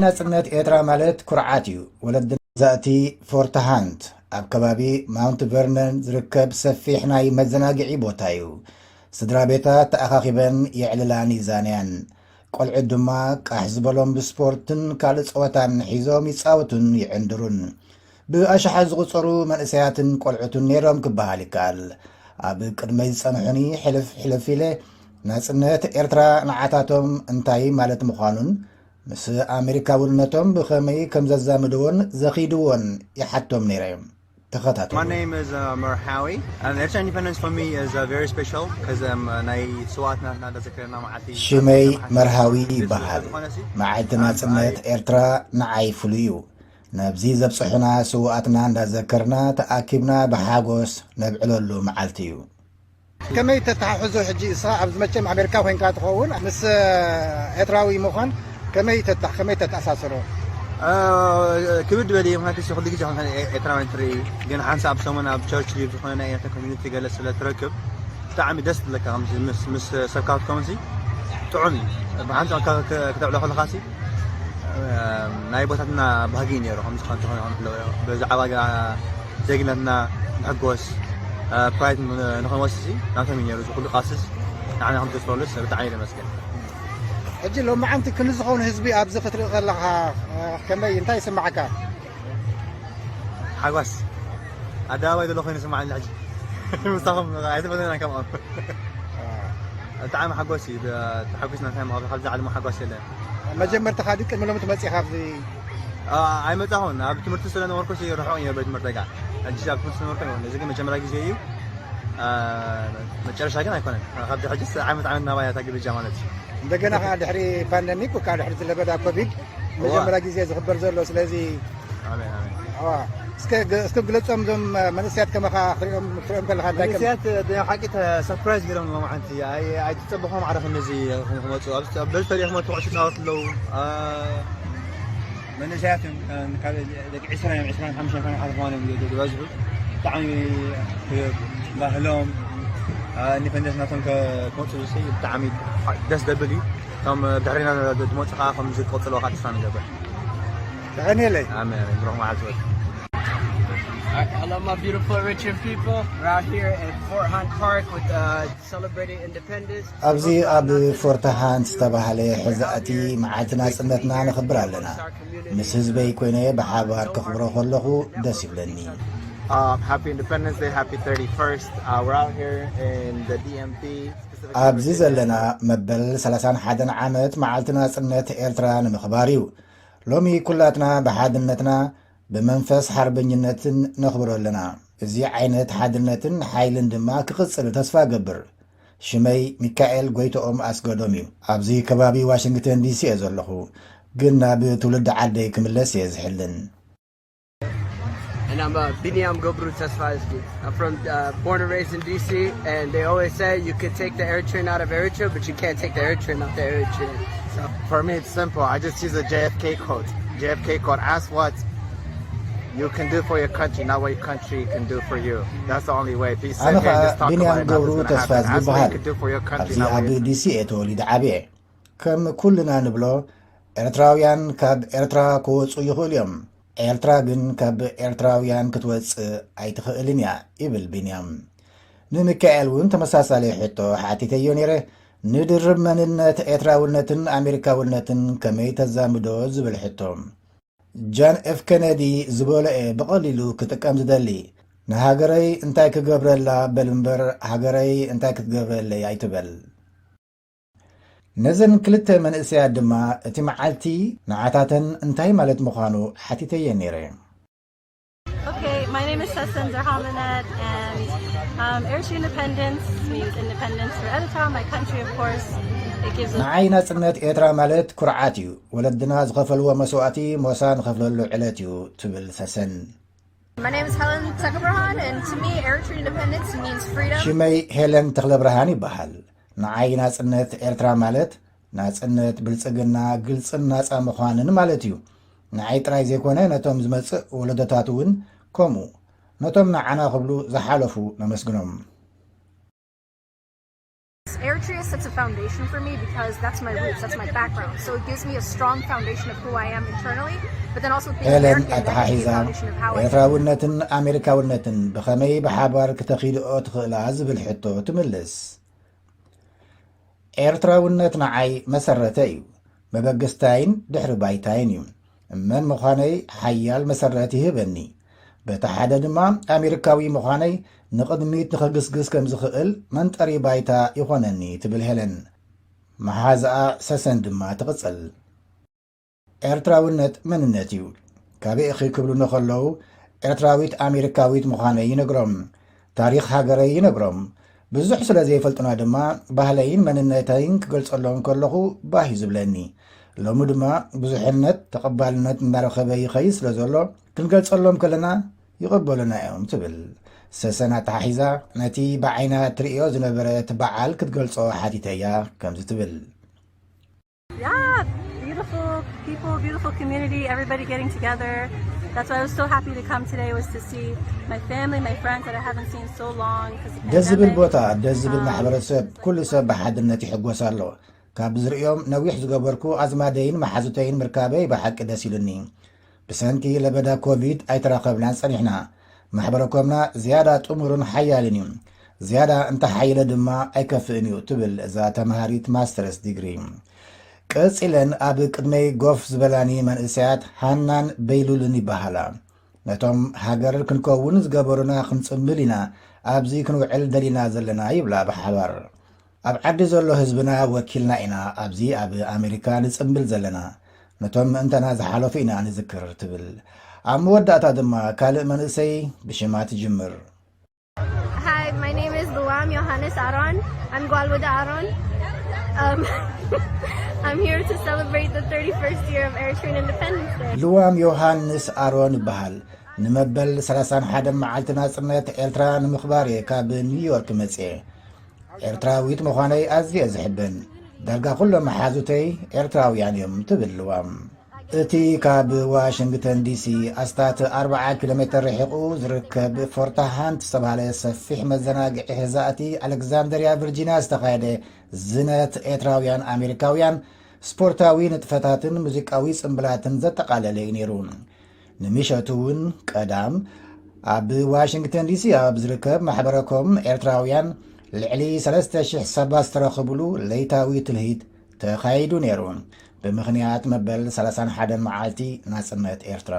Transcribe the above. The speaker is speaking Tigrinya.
ናጽነት ኤርትራ ማለት ኩርዓት እዩ። ወለድና ዛእቲ ፎርት ሃንት ኣብ ከባቢ ማውንት ቨርነን ዝርከብ ሰፊሕ ናይ መዘናግዒ ቦታ እዩ። ስድራ ቤታት ተኣኻኺበን የዕልላን ይዛነያን። ቆልዑት ድማ ቃሕ ዝበሎም ብስፖርትን ካልእ ጸወታን ሒዞም ይጻወቱን ይዕንድሩን። ብኣሽሓት ዝቑጸሩ መንእሰያትን ቆልዑትን ነይሮም ክበሃል ይከኣል። ኣብ ቅድመይ ዝጸንሑኒ ሕልፍ ሕልፍ ኢለ ናጽነት ኤርትራ ንዓታቶም እንታይ ማለት ምዃኑን ምስ ኣሜሪካውነቶም ብኸመይ ከም ዘዛምድዎን ዘኺድዎን ይሓቶም ነይረ። ተኸታተሉ። My name is uh, Merhawi. And Eritrea independence for me is uh, very special because um, uh, ናይ ስዋኣትና እናተዘከረና መዓልቲ ሽመይ መርሃዊ ይበሃል። መዓልቲ ናጽነት ኤርትራ ንዓይ ፍሉይ እዩ። ነብዚ ዘብጽሑና ስውኣትና እንዳዘከርና ተኣኪብና ብሓጎስ ነብዕለሉ መዓልቲ እዩ። ከመይ ተተሓሕዞ ሕጂ እስኻ ኣብዚ መቸም ኣሜሪካ ኮይንካ ትኸውን ምስ ኤርትራዊ ምዃን ከመይ ተታ ከመይ ተተኣሳስሮ? ክብድ በሊ ምክንያቱ ኩሉ ግዜ ኤርትራውያን ትርኢ ግን ሓንሳብ ሰሙን ኣብ ቸርች ሊቭ ዝኾነ ናይ ኤርትራ ኮሚኒቲ ገለ ስለ ትረክብ ብጣዕሚ ደስ ትብለካ ምስ ሰብካ ክትከውን ጥዑም እዩ። ብሓንሳብ ክተዕሎ ከለካ ናይ ቦታትና ባህጊ ነይሩ ከምዚ ከንትኾነ ብዛዕባ ዜግነትና ንሕጎስ ፕራይድ ንኽንወስድ ናቶም እዩ ነይሩ እዚ ኩሉ ቃልስስ ንዓና ከም ተስፈሉስ ብጣዕሚ እዩ ደመስገን። ሕጂ ሎማዓንቲ ክንዲ ዝኾኑ ህዝቢ ኣብዚ ክትርኢ ከለኻ ከመይ እንታይ ይስማዓካ? ሓጓስ ኣደባባይ ዘሎ ኮይኑ ይስማዓኒ ሕጂ ምሳኹም ኣይተፈለና ከምኦም ብጣዕሚ ሓጎስ እዩ ተሓጒስና እንታይ ምኸ ካብዚ ዓለሙ ሓጓስ የለን። መጀመርታ ካዲ ቅድሚ ሎሚ ትመፅእ ካብዚ ኣይመፃኹን ኣብ ትምህርቲ ስለ ነበርኩ ርሑቕ እየ ቤት ትምህርቲ ጋ ሕጂ ኣብ ትምህርቲ ስለ ነበርኩ እዚ ግን መጀመርያ ግዜ እዩ። መጨረሻ ግን ኣይኮነን ካብዚ ሕጂ ዓመት ዓመት ናባያ እታ ግብጃ ማለት እዩ። እንደገና ከዓ ድሕሪ ፓንደሚክ ወይ ከዓ ድሕሪ ዝለበዳ ኮቪድ መጀመርያ ግዜ ዝኽበር ዘሎ ስለዚ እስከ ግለፆም ዞም መንእሰያት ከመኻ ክትሪኦም ክትሪኦም ከለካ እንታይ ከም መንእሰያት ብሓቂ ሰርፕራይዝ ገይሮም ሎማዓንቲ ኣይትፀበኾም ዓረፍ እነዚ ክመፁ በዚ ፈሪኦም ክመፁ ኩዕሾ ፃወት ኣለዉ መንእሰያት ደቂ ዕስራን እዮም ዕስራን ሓሙሽተን ዓመት ዝኾነ እዮም ዝበዝሑ ብጣዕሚ ባህሎም ኢንዲፐንደንስ ናቶም ክመፁ ብጣዕሚ ደስ ደብል እዩ እቶም ድሕሪና ዝመፁ ከዓ ከምዚ ክቕፅልዎ ከዓ ተስፋ ንገብር ተቐኒለይ ኣሜን ብሩኽ መዓልቲ ወድ Hello, my beautiful Eritrean people. We're out here at Fort Hunt Park with uh, celebrating independence. ኣብዚ ኣብ ፎርት ሃንት ዝተባህለ ሕዛእቲ መዓልቲ ናጽነትና ነኽብር ኣለና። ምስ ህዝበይ ኮይነ ብሓባር ከኽብሮ ከለኹ ደስ ይብለኒ። Uh, happy Independence Day, happy thirty-first. Uh, we're out here in the D M V. ኣብዚ ዘለና መበል ሰላሳን ሓደን ዓመት መዓልቲ ናጽነት ኤርትራ ንምኽባር እዩ። ሎሚ ኩላትና ብሓድነትና ብመንፈስ ሓርበኝነትን ነኽብሮ ኣለና። እዚ ዓይነት ሓድነትን ሓይልን ድማ ክቕጽል ተስፋ እገብር። ሽመይ ሚካኤል ጎይትኦም ኣስገዶም እዩ። ኣብዚ ከባቢ ዋሽንግተን ዲሲ እየ ዘለኹ፣ ግን ናብ ትውልዲ ዓደይ ክምለስ እየ ዝሕልን። And I'm uh, Biniam Gobru Tesfaski. I'm from uh, born and raised in D C, and they always say you can take the Eritrean out of Eritrea, but you can't take the Eritrean out of Eritrea. So. For me, it's simple. I just use the J F K quote. J F K quote. Ask what you can do for your country, not what your country can do for you. That's the only way. If you sit ኣነ here and ከዓ just talk about ቢንያም it, ገብሩ nothing's gonna ተስፋ happen. Ask what you ዝበሃል can do for your country, ኣብዚ not what ኣብ your ዲሲ እየ ተወሊደ ዓብየ። ከም ኩልና ንብሎ ኤርትራውያን ካብ ኤርትራ ክወፁ ይኽእሉ እዮም። ኤርትራ ግን ካብ ኤርትራውያን ክትወፅእ ኣይትኽእልን እያ ይብል ቢንያም። ንሚካኤል እውን ተመሳሳሊ ሕቶ ሓቲተዮ ነይረ። ንድርብ መንነት ኤርትራውነትን ኣሜሪካውነትን ከመይ ተዛምዶ ዝብል ሕቶ። ጃን ኤፍ ኬነዲ ዝበሎ እየ ብቐሊሉ ክጥቀም ዝደሊ። ንሃገረይ እንታይ ክገብረላ በል እምበር ሃገረይ እንታይ ክትገብረለይ ኣይትበል። ነዘን ክልተ መንእሰያት ድማ እቲ መዓልቲ ንዓታተን እንታይ ማለት ምዃኑ ሓቲተየን ነይረ። Okay, my name is Sesen Zerhamanet, and um, Eritrean independence means independence for Eritrea, my country, of course. It gives us ንዓይ ናጽነት ኤርትራ ማለት ኩርዓት እዩ። ወለድና ዝኸፈልዎ መስዋእቲ ሞሳ ንኸፍለሉ ዕለት እዩ ትብል ሰሰን። My name is Helen Tekabrahan, and to me, Eritrean independence means freedom. ሽመይ ሄለን ተኽለብርሃን ይበሃል። ንዓይ ናጽነት ኤርትራ ማለት ናጽነት፣ ብልጽግና፣ ግልጽን ናጻ ምዃንን ማለት እዩ። ንዓይ ጥራይ ዘይኮነ ነቶም ዝመጽእ ወለዶታት እውን ከምኡ። ነቶም ንዓና ክብሉ ዝሓለፉ ነመስግኖም። Eritrea sets a foundation for me because that's my roots, that's my background. So it gives me a strong foundation of who I am internally, but then also being ሄለን American, that gives me a ኣተሓሒዛ foundation of how I ኤርትራውነትን ኣሜሪካውነትን ብኸመይ ብሓባር ክተኺድኦ ትኽእላ ዝብል ሕቶ ትምልስ። ኤርትራውነት ንዓይ መሰረተ እዩ፣ መበገስታይን ድሕሪ ባይታይን እዩ። መን ምዃነይ ሓያል መሰረት ይህበኒ። በቲ ሓደ ድማ ኣሜሪካዊ ምዃነይ ንቕድሚት ንኸግስግስ ከም ዝኽእል መንጠሪ ባይታ ይኾነኒ ትብል ሄለን። መሓዝኣ ሰሰን ድማ ትቕጽል። ኤርትራውነት መንነት እዩ። ካበይ ኢኺ ክብሉኒ ከለዉ ኤርትራዊት ኣሜሪካዊት ምዃነይ ይነግሮም። ታሪኽ ሃገረይ ይነግሮም። ብዙሕ ስለ ዘይፈልጡና ድማ ባህለይን መንነተይን ክገልጸሎም ከለኹ ባህ እዩ ዝብለኒ። ሎሚ ድማ ብዙሕነት ተቐባልነት እናረኸበ ይኸይድ ስለ ዘሎ ክንገልጸሎም ከለና ይቕበሉና እዮም ትብል። ሰሰን ኣተሓሒዛ ነቲ ብዓይና ትርእዮ ዝነበረት በዓል ክትገልጾ ሓቲተያ ከምዚ ትብል። Yeah, beautiful people, beautiful community, everybody getting together. That's why I was so happy to come today, was to see my family, my friends that I haven't seen so long. 'Cause of the ደስ ዝብል pandemic. ቦታ፣ ደስ ዝብል ማሕበረሰብ፣ ኩሉ ሰብ ብሓድነት ይሕጎስ ኣሎ። ካብ ዝርእዮም ነዊሕ ዝገበርኩ ኣዝማደይን መሓዙተይን ምርካበይ ብሓቂ ደስ ኢሉኒ። ብሰንኪ ለበዳ ኮቪድ ኣይተራኸብናን ጸኒሕና። ማሕበረኮምና ዝያዳ ጥሙርን ሓያልን እዩ። ዝያዳ እንተሓየለ ድማ ኣይከፍእን እዩ ትብል እዛ ተምሃሪት ማስተርስ ዲግሪ። ቀጺለን ኣብ ቅድመይ ጎፍ ዝበላኒ መንእሰያት ሃናን በይሉልን ይበሃላ። ነቶም ሃገር ክንከውን ዝገበሩና ክንጽምብል ኢና ኣብዚ ክንውዕል ደሊና ዘለና ይብላ ብሓባር። ኣብ ዓዲ ዘሎ ህዝብና ወኪልና ኢና ኣብዚ ኣብ ኣሜሪካ ንጽምብል ዘለና። ነቶም ምእንተና ዝሓለፉ ኢና ንዝክር ትብል። ኣብ መወዳእታ ድማ ካልእ መንእሰይ ብሽማ ትጅምር። Hi, my name is Luam Johannes Aron. I'm Gwalwada Aron. Um, I'm here to celebrate the thirty-first year of Eritrean independence. ልዋም ዮሃንስ ኣሮን ይበሃል። ንመበል ሰላሳን ሓደን መዓልቲ ናጽነት ኤርትራ ንምኽባር እየ ካብ ኒውዮርክ መጽየ። ኤርትራዊት ምዃነይ ኣዝየ ዝሕብን። ዳርጋ ኩሎም መሓዙተይ ኤርትራውያን እዮም ትብል ልዋም። እቲ ካብ ዋሽንግተን ዲሲ ኣስታት ኣርብዓ ኪሎ ሜተር ርሒቑ ዝርከብ ፎርት ሃንት ዝተባህለ ሰፊሕ መዘናግዒ ገዛእቲ ኣሌክዛንደርያ ቨርጂንያ ዝተኻየደ ዝነት ኤርትራውያን ኣሜሪካውያን ስፖርታዊ ንጥፈታትን ሙዚቃዊ ጽምብላትን ዘጠቓለለ እዩ ነይሩ። ንምሸቱ እውን ቀዳም ኣብ ዋሽንግተን ዲሲ ኣብ ዝርከብ ማሕበረኮም ኤርትራውያን ልዕሊ ሰለስተ ሽሕ ሰባት ዝተረኸብሉ ለይታዊ ትልሂት ተኻይዱ ነይሩ። ብምኽንያት መበል ሰላሳን ሓደን መዓልቲ ናጽነት ኤርትራ።